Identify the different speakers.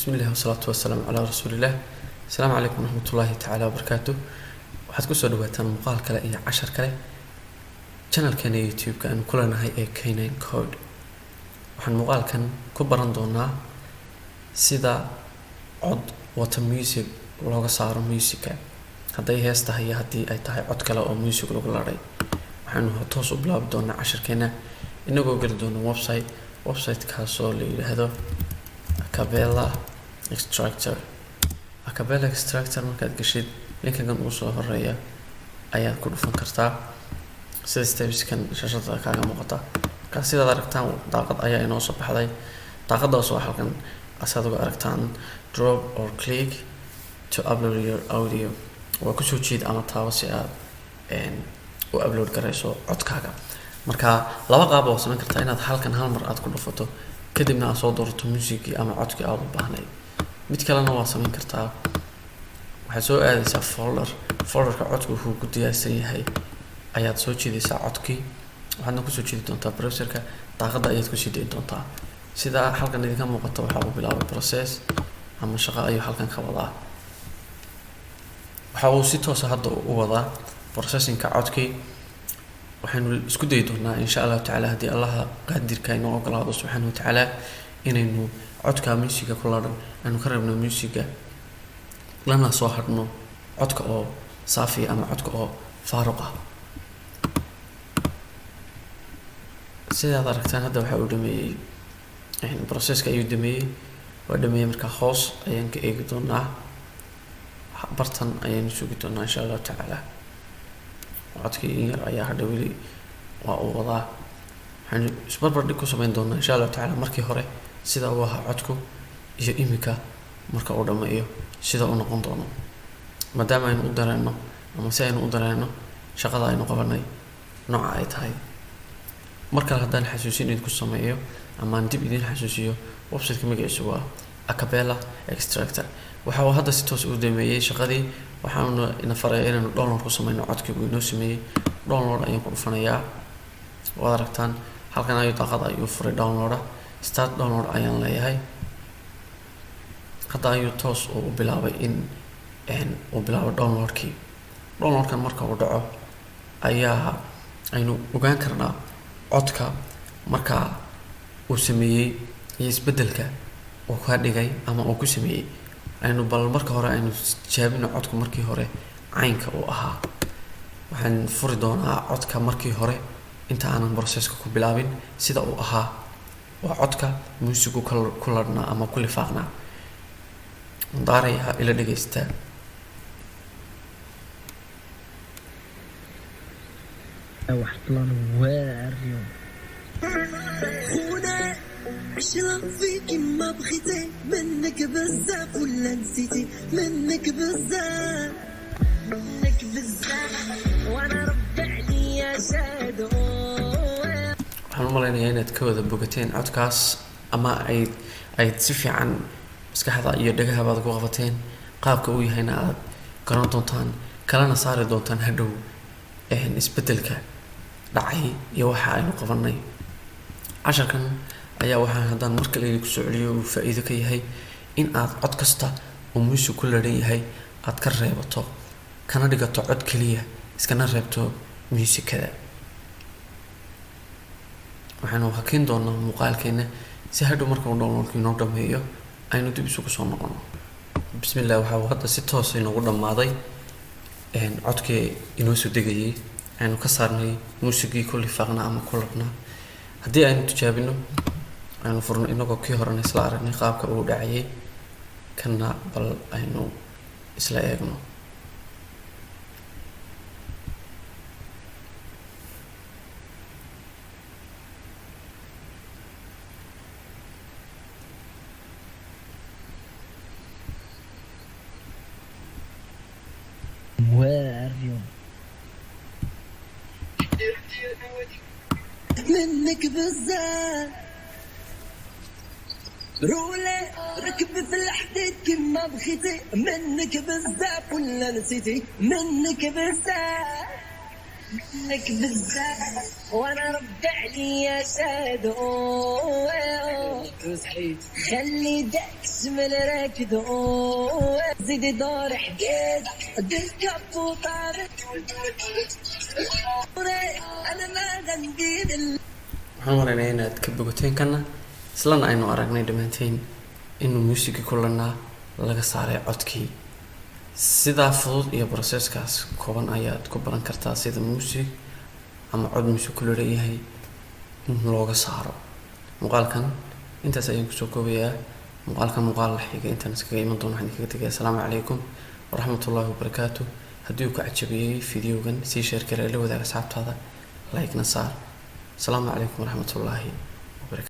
Speaker 1: Bismillahi wasalaatu wasalaamu calaa rasuulillaah. Asalaamu calaykum waraxmatullaahi tacaala wabarakaatu. Waxaad kusoo dhawaataan muuqaal kale iyo cashar kale channelkeena YouTube-ka aanu ku leenahay ee K9 Code. Waxaan muuqaalkan ku baran doonaa sida cod wata music looga saaro musica, hadday hees tahay iyo haddii ay tahay cod kale oo music lagu ladhay. Waxaanu toos u bilaabi doonaa casharkeena inagoo geli doona website, website-kaasoo la yidhaahdo Acapella Extractor. Acapella Extractor markaad gashid, linkagan uu soo horeeya ayaad ku dhufan kartaa, sida stepskan shaashada kaaga muuqata. Marka sidaad aragtaan, daaqad ayaa inoo soo baxday. Daaqadaas oo halkan asaad uga aragtaan "drop or click to upload your audio", waa kusoo jiid ama taabo si aad u upload garayso codkaaga. Marka laba qaab oo samayn kartaa: inaad halkan hal mar aad ku dhufato, kadibna aad soo doorato musigii ama codkii aad u baahnayd. Mid kalena waa samayn kartaa: waxaad soo aadaysaa folder, folderka codku wuxuu ku diyaarsan yahay ayaad soo jiidaysaa codkii, waxaadna kusoo jiidi doontaa browserka, daaqadda ayaad kusii dayi doontaa. Sida halkan idinka muuqato, waxaa uu bilaabay process ama shaqo ayuu halkan ka wadaa. Waxa uu si toosa hadda u wadaa processingka codkii. Waxaynu isku dayi doonaa, insha Allahu tacaala, haddii Allaha qaadirka inoo ogolaado subxaana watacaala, inaynu codka musiga ku ladhan aynu ka reebno musiga, lana soo hadhno codka oo saafiya ama codka oo faaruq ah. Sidaad aragtaan, hadda waxa uu dhameeyey processka ayuu dhameeyey, waa dhameeyey. Markaa hoos ayaan ka eegi doonaa, bartan ayaynu sugi doonaa, insha Allahu tacaala. Codkii in yar ayaa hadha, weli waa uu wadaa. Waxaynu isbarbar dhig ku samayn doonaa, insha Allahu tacaala, markii hore sida uu ahaa codku iyo imika marka uu dhameeyo sida uu noqon doono, maadaama aynu u dareenno ama si aynu u dareenno shaqada aynu qabanay nooca ay tahay. Mar kale haddaan xasuusin idinku sameeyo ama aan dib idin xasuusiyo, websiteka magaciisu waa Acapella Extractor. Waxa uu hadda si toos u dhameeyey shaqadii, waxaanu ina faraya inaynu download ku sameyno codkii uu inoo sameeyey. Download ayaan ku dhufanayaa. Waad aragtaan, halkan ayuu daaqada ayuu furay downloada. Start download ayaan leeyahay. Hadda ayuu toos uu u bilaabay in uu bilaabo downloadkii. Downloadkan marka uu dhaco ayaa aynu ogaan karnaa codka marka uu sameeyey iyo isbedelka uu ka dhigay ama uu ku sameeyey. Aynu bal marka hore aynu tijaabino codku markii hore caynka uu ahaa. Waxaan furi doonaa codka markii hore inta aanan processka ku bilaabin sida uu ahaa, waa codka muusigu ku ladhnaa ama ku lifaaqnaa. Daarayaa, ila dhegeysta.
Speaker 2: واحد plan واعر اليوم.
Speaker 3: خونا عشرة فيك ما بغيتي منك بزاف ولا نسيتي منك بزاف منك بزاف وانا رب عليا شاد.
Speaker 1: Waxaan u malaynayaa inaad ka wada bogateen codkaas ama ay si fiican maskaxda iyo dhagahabaad ku qabateen qaabka uu yahayna aad garan doontaan, kalena saari doontaan hadhow isbedelka dhacay iyo waxa aynu qabanay. Casharkan ayaa waxaan haddaan mar kale idinku soo celiyo uu faa-iido ka yahay in aad cod kasta oo muusig ku ladhan yahay aad ka reebato, kana dhigato cod keliya, iskana reebto muusikada. Waxaynu hakin doonaa muuqaalkeena si hadhow marka uu downloadku inoo dhameeyo aynu dib isugu soo noqono. Bismillah, waxa uu hadda si toos inoogu dhammaaday codkii inoo soo degayay, aynu ka saarnay muusigii ku lifaaqnaa ama ku ladhnaa. Haddii aynu tijaabino, aynu furno, inagoo kii horena isla aragnay qaabka uu dhacayay, kana bal aynu isla eegno.
Speaker 2: واعر اليوم.
Speaker 3: منك بزاف رولي ركب في الحديد كما بغيتي منك بزاف ولا نسيتي منك بزاف. منك بزاف وانا رد عليا شادو. خلي داك الشمل راكد، زيدي دور حديد دير كابو طارق، انا ما غندير.
Speaker 1: Waxaan maraynaa inaad ka bogateen kana, islana aynu aragnay dhammaanteen inuu muusigii kulanaa laga saaray codkii. Sidaa fudud iyo processkaas kooban ayaad ku baran kartaa sida muusig ama cod muusig ku leeyahay in looga saaro. Muuqaalkan intaas ayaan kusoo koobayaa. Muuqaalkan muuqaal la xiga intaan iskaga iman doono, waxaan idinkaga tegaya asalaamu calaykum waraxmatullaahi wabarakaatu. Haddii uu ka cajabiyey videogan, sii share garee, la wadaag asxaabtaada, like-na saar. Asalaamu calaykum waraxmatullaahi.